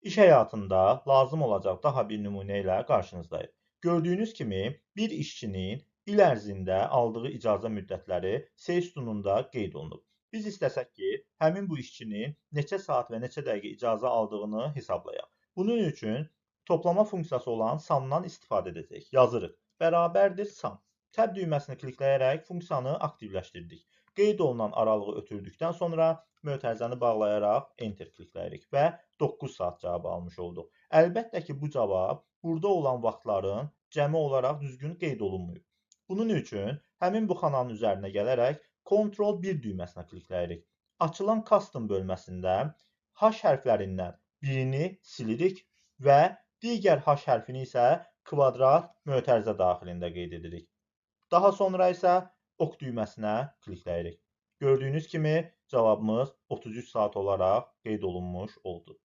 İş həyatında lazım olacaq daha bir nümunə ilə qarşınızdayıq. Gördüyünüz kimi bir işçinin il ərzində aldığı icazə müddətləri S sütununda qeyd olunub. Biz istəsək ki, həmin bu işçinin neçə saat və neçə dəqiqə icazə aldığını hesablayaq. Bunun üçün toplama funksiyası olan sumdan istifadə edəcəyik. Yazırıq. Bərabərdir sum. Tab düyməsini klikləyərək funksiyanı aktivləşdirdik. Qeyd olunan aralığı ötürdükdən sonra mötərizəni bağlayaraq Enter klikləyirik və 9 saat cavabı almış olduq. Əlbəttə ki, bu cavab burada olan vaxtların cəmi olaraq düzgün qeyd olunmayıb. Bunun üçün həmin bu xananın üzərinə gələrək Ctrl 1 düyməsinə klikləyirik. Açılan Custom bölməsində H hərflərindən birini silirik və digər H hərfini isə kvadrat mötərizə daxilində qeyd edirik. Daha sonra isə ok düyməsinə klikləyirik. Gördüyünüz kimi cavabımız 33 saat olaraq qeyd olunmuş oldu.